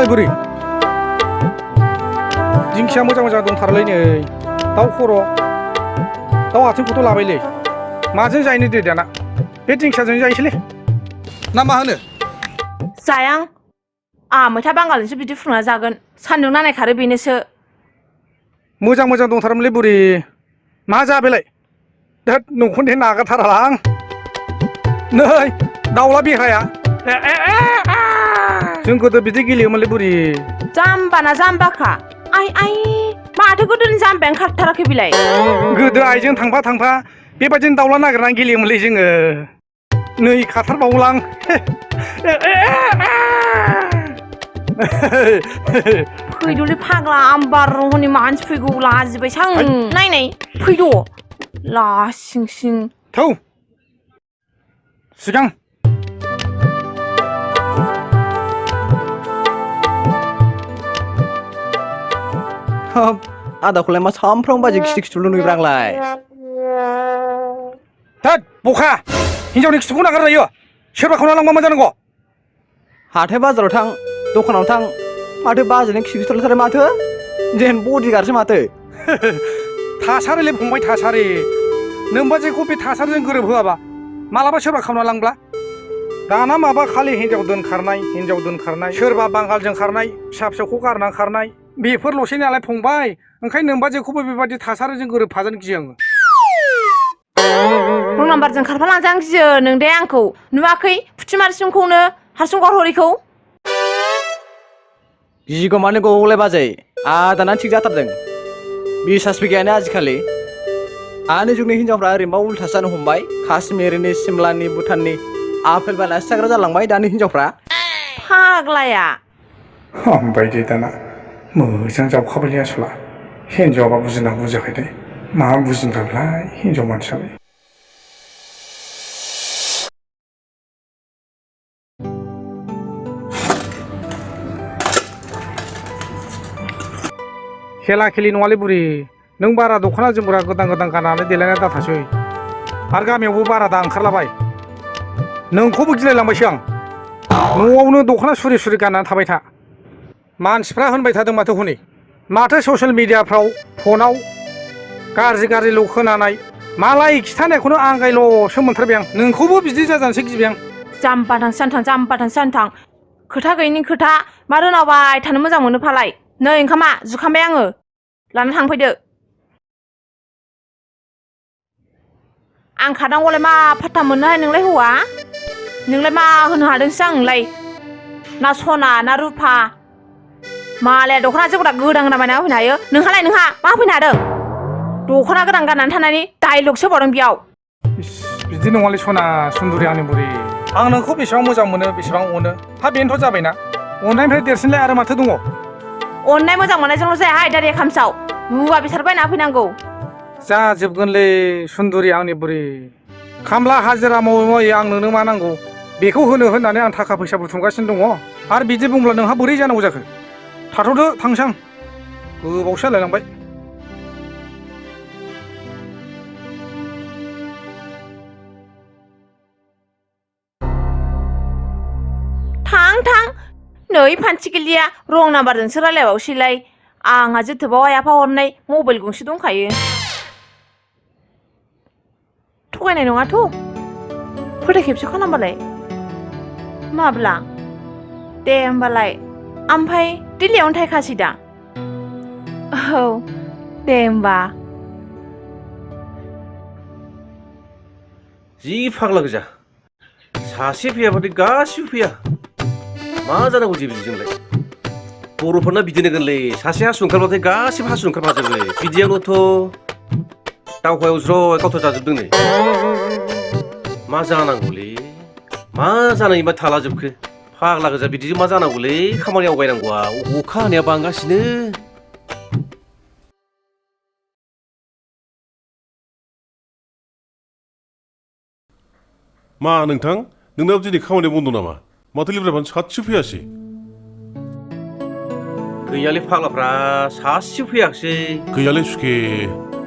ओइ बुरि दिंखिया मोजां मोजां दंथारोलै नै दाउ खर' दाउ आथिंखौथ' लाबायलै माजों जायनो दे दाना बे दिंखियाजों जायोसैलै ना मा होनो जायां मैथा बांगालजोंसो बिदि फुदुंना जागोन सान्दुं नांनाय खारो बेनोसो मोजां मोजां दंथारोमोनलै बुरि मा जाबायलाय दोद न'खौनो नागारथारालां नै दाउला बेह्राया जों गोदो बिदि गेलेयोमोनलै बुरि जाम्बाना जाम्बाखा आइ माथो गोदोनि जाम्बायानो खारथाराखै बिलाय गोदो आइजों थांफा थांफा बेबायदिनो दाउला नागिरनानै गेलेयोमोनलै जोङो नै खारथारबावलां फैद'लै फाग्ला आमबार हनै मानसि फैगौ लाजिबाय सां नायनाय फैद' लासिं सिं थौ सिगां आदाखौलाय मा सामफ्रामबो बाजि खिथु खिथुल' नुयोब्रा आंलाय थोद बखा हिनजावनि खिथुखौ नागारजायो सोरबा खावना लांबा मा जानांगौ हाथाय बाजाराव थां दखानाव थां माथो बाजैनो खिथु खिथुलथार माथो जेन बडिगार्डसो माथो थासारिलै फंबाय थासारि नोमबाजैखौ बे थासारिजों गोरोबहोआबा मालाबा सोरबा खावना लांब्ला दाना माबा खालि हिनजाव दोनखारनाय सोरबा बांगालजों खारनाय फिसा फिसौखौ गारनानै खारनाय बेफोरल'सै नालाय फंबाय ओंखायनो नोमबाजैखौबो बेबायदि थासारिजों गोरोबफाजानो गियो आङो रं नाम्बारजों खारफा लांजानो गियो नों दे आंखौ नुवाखै फुथिमारिसिमखौनो हारसिं गरहरिखौ गिगौ मानो गौलाय बाजै आदाना थिग जाथारदों बिसासबो गैयानो आजिखालि दानि जुगनि हिनजावफ्रा ओरैनोबा उल्थासो जानो हमबाय काश्मीरनि सिमलानि भुटाननि आफेल बायनासो जाग्रा जालांबाय दानि हिनजावफ्रा फाग्लाया बायदि दाना मोजां जाबखाबायलै आसला हिनजावाबा बुजिना बुजियाखै दे मा बुजिनोफ्राय हिनजाव मानसियालाय खेला खेलि नङालै बुरि नों बारा दख'ना जोमग्रा गोदान गोदान गाननानै देलायना दाथासै आरो गामियावबो बारा दा ओंखारलाबाय नोंखौबो गिलायलांबायसो आं न'आवनो दख'ना सुरि सुरि गाननानै थाबाय था मानसिफ्रा होनबाय थादों माथो हनै माथो ससियेल मिडियाफ्राव फनाव गाज्रि खोनानाय मालाय खिथानायखौनो आंगायल'सो मोनथारबाय आं नोंखौबो बिदि जाजानोसै गिबाय आं जाम्बाथां सानथां खोथा गैयिनि खोथा मा रोनावबाय थानो मोजां मोनो फालाय नै ओंखामा जुखामबाय आङो लाना थांफैदो आं खारनांगौलाय मा फात्ता मोननोहाय नोंलाय हौवा नोंलाय मा होनो हादोंसो आंलाय ना सना ना रुफा मालाया दख'ना जोमग्रा गोदान गोदान बायना होफैनो हायो नोंहा मा होफैनो हादों दख'ना गोदान गाननानै थानानै डाइलगसो होबावदों बेयाव बिदि नङालै सना सुन्दुरि आंनि बुरि आं नोंखौ बेसेबां मोजां मोनो बेसेबां अनो हा बेनोथ' जाबायना अननायनिफ्राय देरसिनलाय आरो माथो दङ अननाय मोजां मोननायजोंल' जायाहाय दारिया खामसाव मुवा बेसाद बायना फैनांगौ जाजोबगोनलै सुन्दुरि आंनि बुरि खामला हाजिरा मावै आं नोंनो मा नांगौ बेखौ होननानै आं थाखा फैसा बुथुमगासिनो दङ आरो बिदि बुंब्ला नोंहा बोरै जानांगौ जाखो थाथ'दो थांसां गोबावसो जालायलांबाय थां नै फान्थिगिलिया रं नाम्बारजोंसो रायलायबावसैलाय आंहा जोथोबाव आइ आफा हरनाय मबाइल गंसे दंखायो थगायनाय नङाथ' फोथाय खेबसे खालामबालाय माब्ला दे होमबालाय ओमफ्राय दिल्लीयावनो थायखासै दा औ दे होमबा जि फाग्ला गोजा सासे फैयाबाथाय गासिबो फैया मा जानांगौ जे बिदिजोंलाय बर'फोरना बिदिनो गोनलै सासे हासु ओंखारबाथाय गासिबो हासु ओंखारफाजोबो बिदियावनोथ' दावहायाव ज्रय गावथार जाजोबदों नै मा जानांगौलै मा जानायबा थालाजोबखो फाग्ला गोजा बिदिजों मा जानांगौलै खामानि आवगायनांगौआ अखा हानाया बांगासिनो मा नोंथां नोंनाव दिनै खामानि बन्द' नामा माथो लिरबानो सासेबो फैयासै गैयालै फाग्लाफ्रा सासेबो फैयाखिसै गैयालै सुखे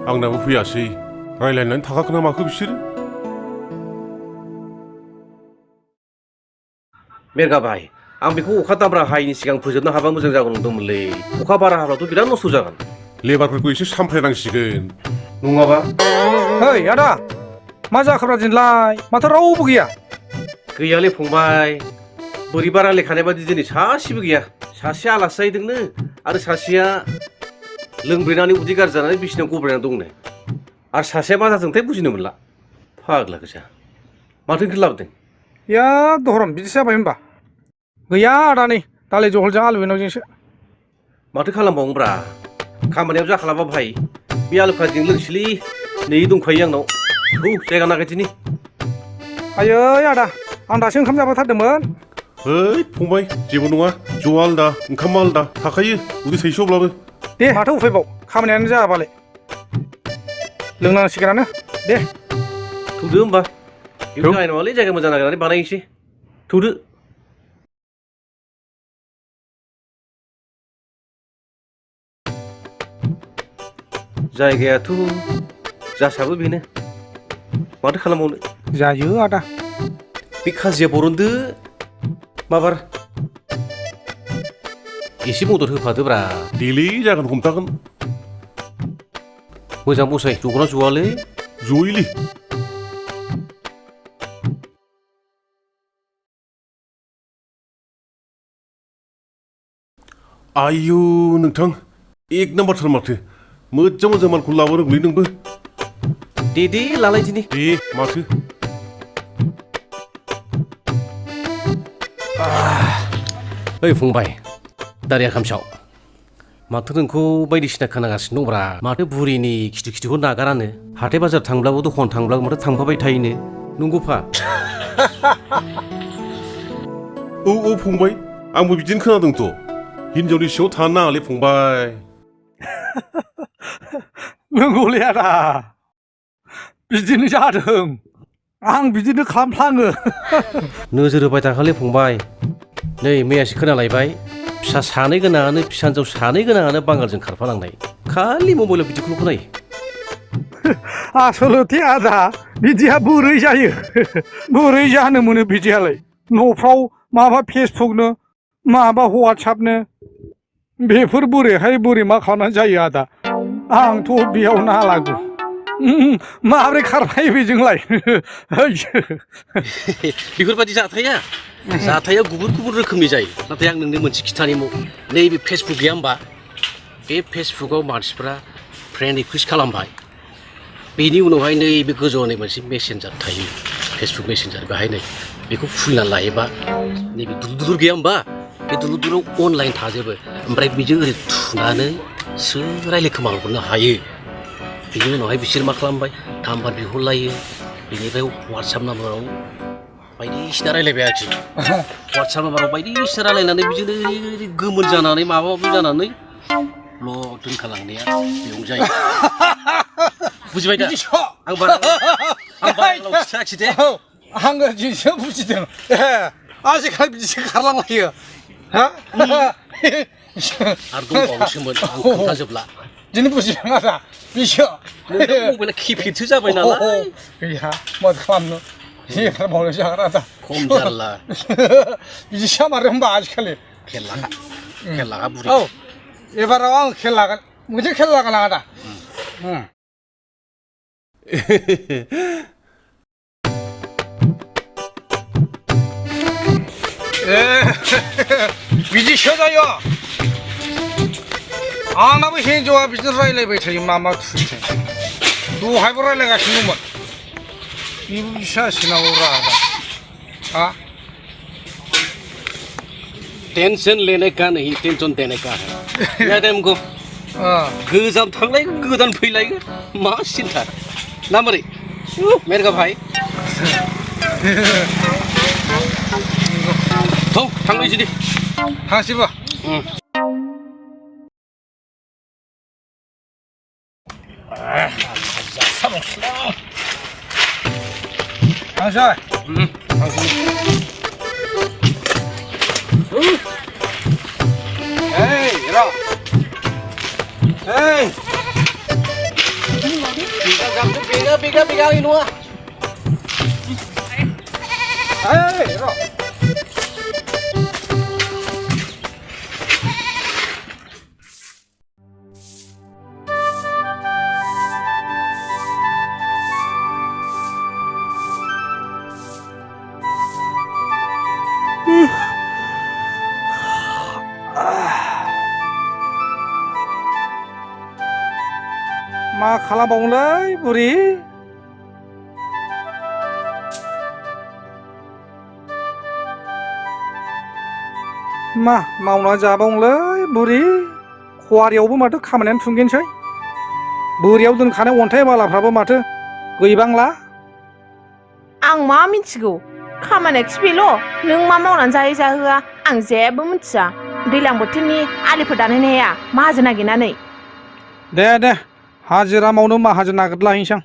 आंनाबो फैयासै रायलायनानै थाखाखो ना माखो बिसोरो मेरगा भाई आं बेखौ अखा दामब्रा हायैनि सिगां फोजोबनो हाबा मोजां जागौ नंदोंमोनलै अखा बारा हाब्लाथ' बिराद नस्थ' जागोन लेबारफोरखौ एसे सामफ्रायनांसिगोन नङाबा ओइ आदा मा जाखोब्रा दिनैलाय माथो रावबो गैया गैयालै फंबाय बोरैबा रायलायखानाय बादि दिनै सासेबो गैया सासेया आलासि जाहैदोंनो आरो सासेया लोंब्रेनानै उदै गाज्रि जानानै बिसिनायाव गब्रायना दंनो आरो सासेया मा जादोंथाय बुजिनो मोनला फाग्ला गोजा माथो ओंख्रि लाबोदों या दहरम बिदिसो जाबाय होनबा गैया आदा नै दालि जहलजों आलु एवनायजोंसो माथो खालामबावनोब्रा खामानियाव जाखालाबा भाइ बे आलु खाजिजों लोगोसेलै नै दंखायो आंनाव थौ जायगा नागिरदिनि आयै आदा आं दासो ओंखाम जाबोथारदोंमोन ओइ फंबाय जेबो नङा जौआ आलदा ओंखामा आलदा थाखायो उदै थाइसे अब्लाबो दे माथो उफायबाव खामानियानो जायाबालाय लोंनांसिगोनानो दे थौदो होमबा बेयाव जानाय नङालै जायगा मोजां नागिरनानै बानायनोसै थौदो जायगायाथ' जासाबो बेनो माथो खालामबावनो जायो आदा बे खाजिया बरनदो माबार एसे मदद होफादोब्रा देलै जागोन हमथागोन मोजां बसाय जगोना जवालै जयैलै आयु नोंथां एक नाम्बारथार माथो मोजां मोजां मालखौ लाबो रोंलै नोंबो दे लालायदिनि दे माथो ओइ फंबाय दारिया खामसाव माथो नोंखौ बायदिसिना खोनागासिनो दंब्रा माथो बुरिनि खिथु नागारानो हाथाय बाजार थांब्लाबो दखान थांब्लाबो माथो थांफाबाय थायोनो नंगौफा औ फंबाय आंबो बिदिनो खोनादोंथ' हिनजावनि सिङाव थानो नाङालै फंबाय नंगौलै आदा बिदिनो जादों आं बिदिनो खालामफ्लाङो नोजोर होबाय थाखालै फंबाय नै मैयासो खोनालायबाय फिसा सानै गोनाङानो फिसा हिनजाव सानै गोनाङानो बांगालजों खारफालांनाय खालि मबाइलाव बिदिखौल' खोनायो आसलथे आदा बिदिया बोरै जायो बोरै जानो मोनो बिदियालाय न'फ्राव माबा फेसबुकनो माबा वाट्सएपनो बेफोर बोरै मा खालामनानै जायो आदा आंथ' बेयाव नालागौ माब्रै खारफायो बेजोंलाय बेफोरबायदि जाथाया गुबुन रोखोमनि जायो नाथाय आं नोंनो मोनसे खिथानिमु नैबे फेसबुक गैया होमबा बे फेसबुकाव मानसिफ्रा फ्रेन्ड रिकुवेस्ट खालामबाय बेनि उनावहाय नैबे गोजौआव मोनसे मेसेन्जार थायो फेसबुक मेसेन्जार बेहाय नै बेखौ खुलिना लायोबा नैबे दुलुर गैया होमबा बे दुलुराव अनलाइन थाजोबो ओमफ्राय बेजों ओरै थुनानै सोर रायलायखोमाहरनो हायो बेनि उनावहाय बिसोर मा खालामबाय नाम्बार बिहरलायो बेनिफ्राय वाट्सएप नाम्बाराव बायदिसिना रायलायबाय आरोखि वाट्सएप नाम्बाराव बायदिसिना रायलायनानै बिदिनो गोमोन जानानै माबा माबि जानानै ल' दोनखालांनाया बेयावनो जायो बुजिबाय दा आं बारा खिथायाखिसै दे आङो दिनैसो बुजिदों आजिखालि बिदिसो खारलांलायो आरो दंबावोसोमोन आं खोन्थाजोबला दिनै बुजिदों आदा बिसो मबाइला किपेडसो जाबाय नालाय गैया माथो खालामनो जेफ्रा मावनो जागोन आदा खम जारला बिदिसो जामारो होमबा आजिखालि खेल लागा बुरि औ एबाराव आं खेल लागोन मोनसे खेल लागोन आदा बिदिसो जायो आंनाबो हिन्जावा बिदिनो रायलायबाय थायो मा थुरिथाय दहायबो रायलायगासिनो दंमोन बेबो बिसो जासिनांगौ रागा हा टेंशन लेने का नहीं टेंशन देने का है याद है हमको गोजाम थांलायगोन गोदान फैलायगोन मा सिन्था ना बोरै मेरगा भाई थौ थांलायसै दे थांसैबो थांसै Hey, ra. Hey. Biga ini nuah. Hey, ra. मा खालामबावनोलै बुरि मा मावना जाबावनोलै बुरि खवारियावबो माथो खामानियानो थुंगेनसै बोरियाव दोनखानाय अन्थाइ बालाफ्राबो माथो गैबांला आं मा मिथिगौ खामानिया बेल' नों मा मावनानै जायो जाहोआ आं जेबो मिथिया दैज्लां बोथोरनि आलिफोर दानायनो हाया माहाजोन नागिरनानै दे हाजिरा मावनो माहाजोन नागिरलाहैनोसै आं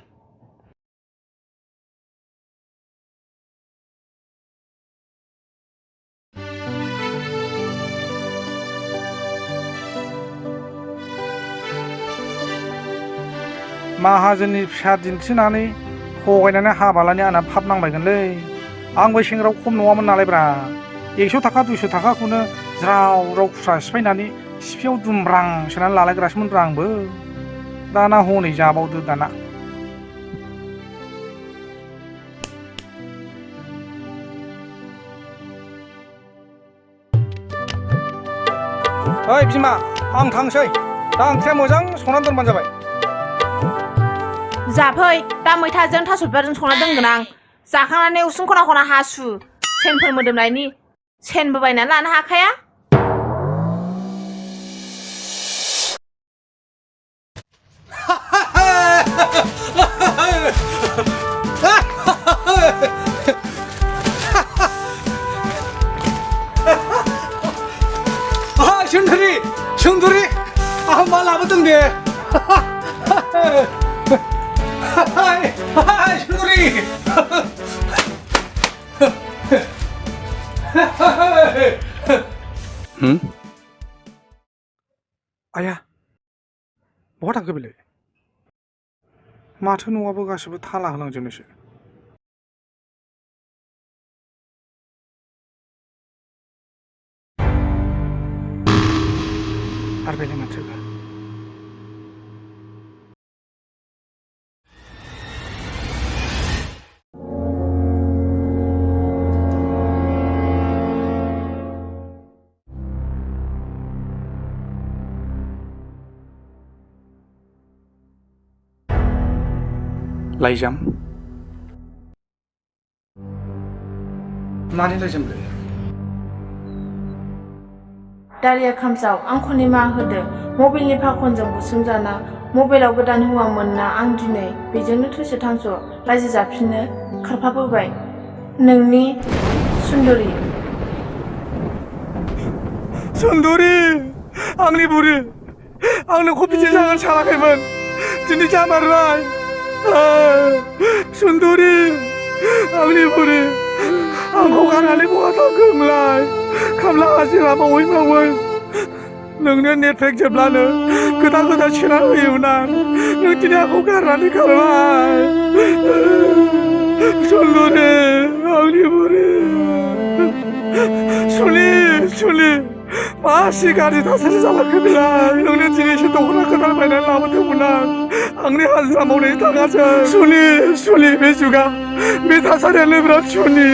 माहाजोननि फिसा दिन्थिनानै थगायनानै हाबा लानाय आंना फाब नांबायगोनलै आंबो सेंग्रायाव खम नङामोन नालायब्रा 100 थाखा 200 थाखाखौनो ज्राव ज्राव खुस्रा सिफायनानै सिफियाव दुमब्रां सोनानै लालायग्रासोमोनब्रा आंबो दाना हनै जाबावदो दाना ओइ बिमा आं थांसै दा ओंख्रिया मोजां संनानै दोनबानो जाबाय जाफै दा मैथाजों थास' बिबारजों संना दोनगोन आं जाखांनानै उसुं खना खना हासु सेनफोर मोदोमनायनि सेनबो बायनानै लानो हाखाया 순돌이 말 나봤던데 순돌이 आया बहा थांखो बेलाय माथो न'आबो गासिबो थाला होलांजोबनोसै आरो बेलाय माथो लाइजाम मानि लाइजामलै दारिया खामसाव आंखौ निमाहा होदो मबाइलनि फाखनजों बुसोमजाना मबाइलाव गोदान हौवामोनना आं दिनै बेजोंनो थैस' थांस' रायजो जाफिननो खारफाबोबाय नोंनि सुन्दरि सुन्दरि आंनि बुरि आं नोंखौ बिदि जागोन सानाखैमोन दिनै जामारबाय सुन्दरि आंनि बुरि आंखौ गारनानै बहा थांखो नोंलाय खामला हाजिरा मावै मावै नोंनो नेट पेक जोबब्लानो गोदान गोदान सोना होयोमोन आं नों दिनै आंखौ गारनानै खारबाय सुन्दरि आंनि बुरि सुलि मासि गाज्रि थासारि जालांखो बेलाय नोंनो दिनैसो दख'ना गोदान बायनानै लाबोदोंमोन आंनि हाजिरा मावनायनि थाखासो सुलि बे जुगा बे थासारियानो बिराद सुनि